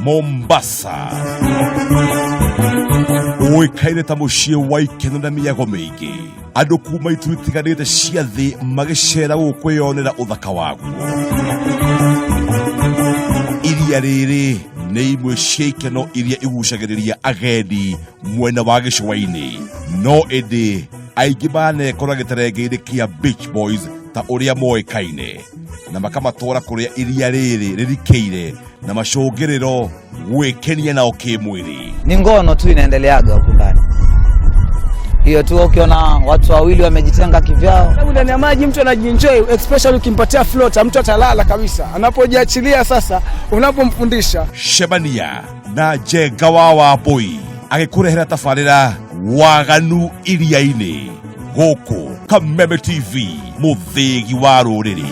Mombasa ũĩkaine ta mũciĩ wa ikeno na mĩago mĩingĩ, andũ kuma ituri itiganĩte cia thĩ magĩcera gũkũ kwĩyonera ũthaka waguo. Iria rĩrĩ nĩ imwe cia ikeno iria igucagĩrĩria agendi mwena wa gĩcũa-inĩ, no ĩndĩ aingĩ manekora gĩterenge-inĩ kĩa Beach Boys ta ũrĩa moĩkaine, na makamatwara kũrĩa iria rĩrĩ rĩrikĩire na macũngĩrĩro gwĩkenia nao kĩmwĩrĩ. Ni ngono tu inaendeleaga huku ndani, hiyo tu. Ukiona watu wawili wamejitenga kivyao, Sababu ndani ya maji mtu anajienjoy, especially ukimpatia floater, mtu atalala kabisa. Anapojiachilia sasa, unapomfundisha Shebania na Njenga wa Wambui agĩkũrehera tabarĩra Waganu Iria-inĩ gũkũ Kameme TV, mũthĩgi wa rũrĩrĩ.